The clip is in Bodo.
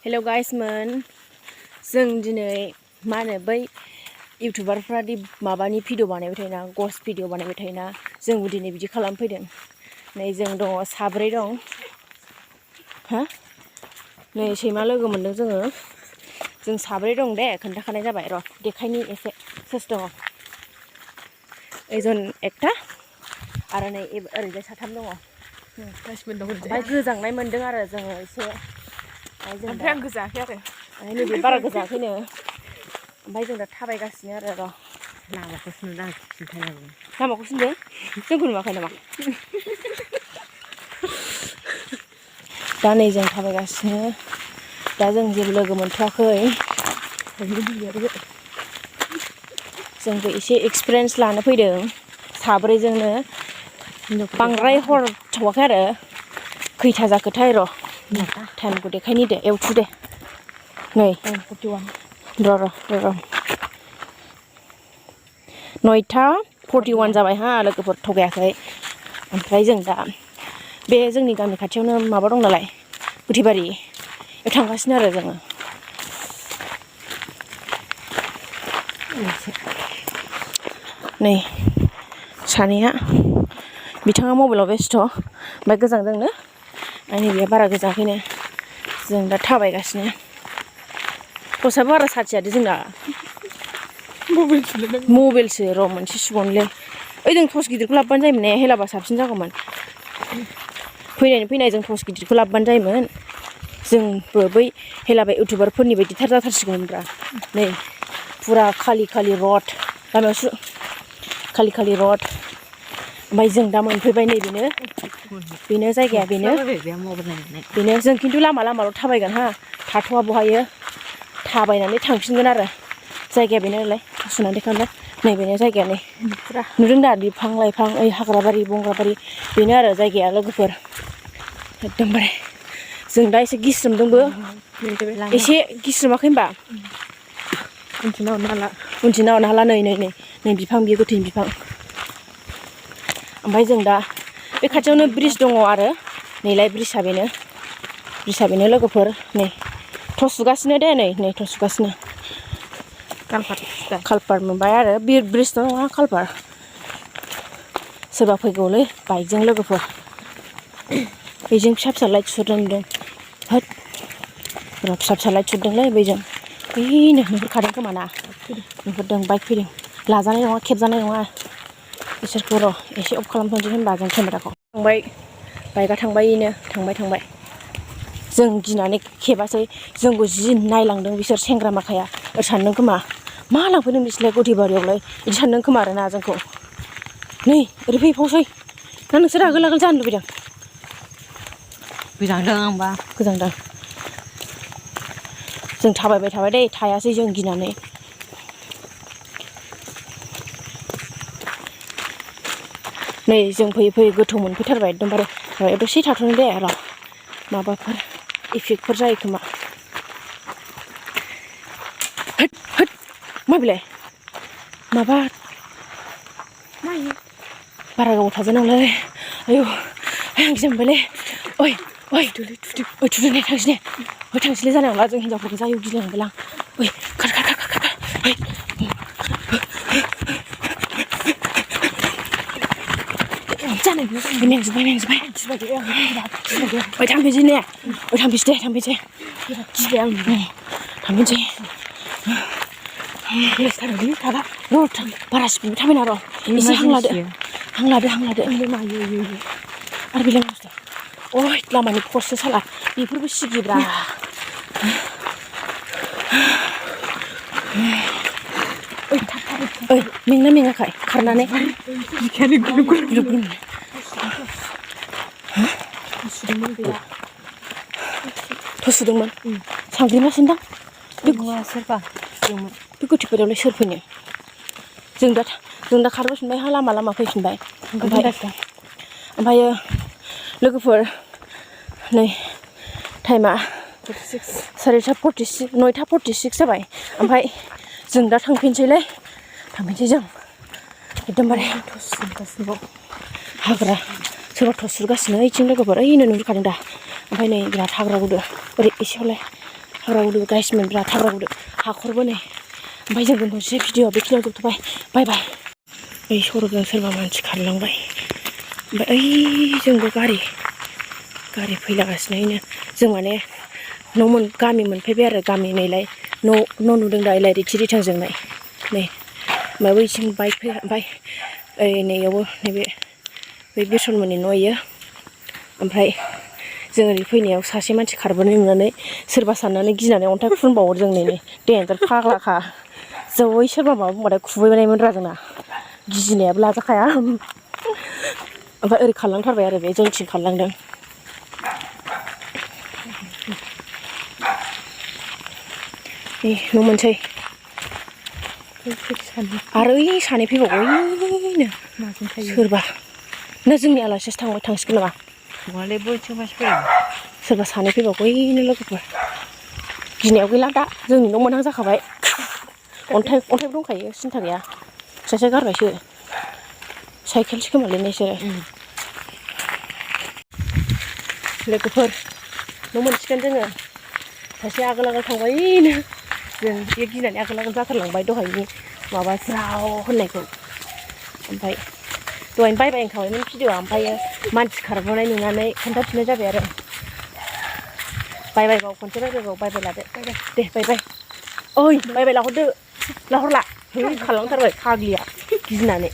हेलो गाइस मोन जों दिनै मा होनो बै इउटुबारफ्रा दि माबानि भिडिअ बानायबाय थायोना गस्ट भिडिअ बानायबाय थायोना जोंबो दिनै बिदि खालामफैदों नै जों दङ साब्रै दं हा नै सैमा लोगो मोनदों जों साब्रै दं दे खोन्थाखानाय जाबाय र' देखायनि एसे सोर दङ एजन एकटा आरो नै ओरैजाय साथाम दङ ओमफ्राय गोजांनाय मोनदों आरो जोङो एसे ओमफ्राय आं गोजाङाखै आरो नैबे बारा गोजाङाखैनो ओमफ्राय जों दा थाबायगासिनो आरो र' लामाखौसो नुदों आं खिन्थानांगौ लामाखौसो नुदों जोंखौ नुवाखै नामा दा नै जों थाबायगासिनो दा जों जेबो लोगो मोनथ'वाखै जोंबो एसे एक्सपिरियेन्स लानो फैदों साब्रैजोंनो बांद्राय हर थ'वाखै आरो खैथा जाखोथाय र' टाइमखौ देखायनि दे एवथु दे नै 41 र' 9:41 जाबाय हा लोगोफोर थगायाखै ओमफ्राय जों दा बे जोंनि गामि खाथियावनो माबा दं नालाय गोथैबारि बेयाव थांगासिनो आरो जोङो नै सानैया बिथाङा मबाइलाव बेस्थ' ओमफ्राय गोजांदोंनो नैबेया बारा गोजाङाखैनो जों दा थाबायगासिनो खसाबो बारा साथियादे जोंना मबाइलसो र' मोनसे सुबावनोलै ओइ जों टर्च गिदिरखौ लाबोबानो जायोमोन ने हेलाबा साबसिन जागौमोन फैनाय जों टर्च गिदिरखौ लाबोबानो जायोमोन जोंबो बै हेलाबा इउटुबारफोरनि बायदिथार जाथारसिगौमोनब्रा नै फुरा खालि रड लामायावसो खालि रड ओमफ्राय जों दा मोनफैबाय नै बेनो जायगाया बेनो जों खिन्थु लामाल' थाबायगोन हा थाथ'वा बहायो थाबायनानै थांफिनगोन आरो जायगाया बेनो नालाय सुनानै देखायनो नै बेनो जायगाया नै नुदों दा बिफां लाइफां ओइ हाग्राबारि बंग्राबारि बेनो आरो जायगाया लोगोफोर एकदमबारे जों दा एसे गिस्रोमदोंबो एसे गिस्रोमाखै होनबा उनथिं नाहरनो हाला नै बिफां बियो गोथैनि बिफां ओमफ्राय जों दा बे खाथियावनो ब्रिज दङ आरो नैलाय ब्रिजआ बेनो लोगोफोर नै थ' सुगासिनो दे नै थ' सुगासिनो कालपार मोनबाय आरो ब्रिजथ' नङा कालपार सोरबा फैगौलै बाइकजों लोगोफोर बेजों फिसा लाइट सुरदों नुदों होद फिसा लाइट सुरदोंलै बैजों बैनो नुहुरखादों खोमा ना नुहुरदों बाइक फैदों लाजानाय नङा खेबजानाय नङा बिसोरखौ र' एसे अफ खालामथ'नोसै होनबा जों केमेराखौ थांबाय बाइकआ थांबाय जों गिनानै खेबासै जोंखौ जि नायलांदों बिसोर सेंग्रा माखाया सानदों खोमा मा लांफैदों बिसोरलाय गोथैबारियावलाय बिदि सानदों खोमा आरोना जोंखौ नै ओरै फैबावसै ना नोंसोर आगोल जानो लुबैदों गोजांदों जों थाबायबाय थाबाय दै थायासै जों गिनानै नै जों फैयै गोथौ मोनफैथारबाय एकदमबारे दसे थाथ'नो दे र' माबाफोर इफेक्टफोर जायो खोमा होद मा बेलाय माबा बारा गोबाव थाजानांलाय आयौ आं गिजोंबायलै ओइ थुदो थांसैलै जानाय नंला जों हिनजावफोरखौ जायो गिलांबायलां ओइ खार मेंजोब्बाय ओइ थांफिनसै ने थांफिनसै गिबाय आं थांफिनसै बारा स्पिड थाबायना र' एसे हां लादो आरो बेलाय बुस्थु ओइ लामानि पस्टसो साला बेफोरबो सिगिब्रा ओइ मेंना मेङाखै खारनानै सुदोंमोन सांग्रिमासोदां बे गोथैबारियावलाय सोर फैनो जों दा खारबोफिनबाय हा लामा फैफिनबाय ओमफ्रायो लोगोफोर नै टाइमा 9:46 जाबाय ओमफ्राय जों दा थांफिनसै जों एकदमबारे हाग्रा सोरबा थ'सुरगासिनो ओइथिं लोगोफोर ओइनो नुहुरखादों दा ओमफ्राय नै बिराद हाग्रा गुदु ओरै एसेयावलाय हाग्रागुदु गाइसमोन बिराद हाग्रागुदु हाखरबो नै ओमफ्राय जों दोनथ'नोसै भिडिअ'आ बेखिनियाव जोबथ'बाय बाय बाय ओइ सरगजों सोरबा मानसि खारलांबाय ओमफ्राय ओइजोंबो गारि फैलागासिनो जों माने गामि मोनफैबाय आरो गामि नैलाय न' नुदों दा एलाय रिथि रिथांजोंनाय नै ओमफ्राय बैसिम बाइक फैया ओमफ्राय ओइ नैयावबो नैबे बै बिरसनमोननि न' इयो ओमफ्राय जों ओरै फैनायाव सासे मानसि खारबोनाय नुनानै सोरबा साननानै गिनानै अन्थाइ खुनबावो जों नै देन्जार फाग्लाखा जै सोरबा माबा बुंबाथाय खुबैनायमोनरा जोंना गिनायाबो लाजाखाया ओमफ्राय ओरै खारलांथारबाय आरो बे जोंथिं खारलांदों न' मोनसै आरो ओइ सानै फैबावो ओइनो सोरबा ना जोंनि आलासियासो थांसिगोन नामा नङालै बैथिं मानसि फैयो सोरबा सानै फैबावो ओइनो लोगोफोर गिनायाव गैला दा जोंनि न' मोनहां जाखाबाय अन्थाइबो दंखायो सिन्था गैया फिसासो गारबायसो साइकेलसो खोमालै नोंसोरो लोगोफोर न' मोनसिगोन जोङो सासे आगोल थांबाय ओइनो जों बे गिनानै आगोल जाथारलांबाय दहायनि माबा ज्राव होननायखौ ओमफ्राय दहायनो बायबाय होनखाबायमोन भिडिअ'आ ओमफ्रायो मानसि खारबोनाय नुनानै खोन्थाफिननाय जाबाय आरो बायबाव खनसे बायबाय लादो दे बायबाय ओइ बायबाय लाहरदो लाहरला खारलांथारबाय फाग्लिया गिनानै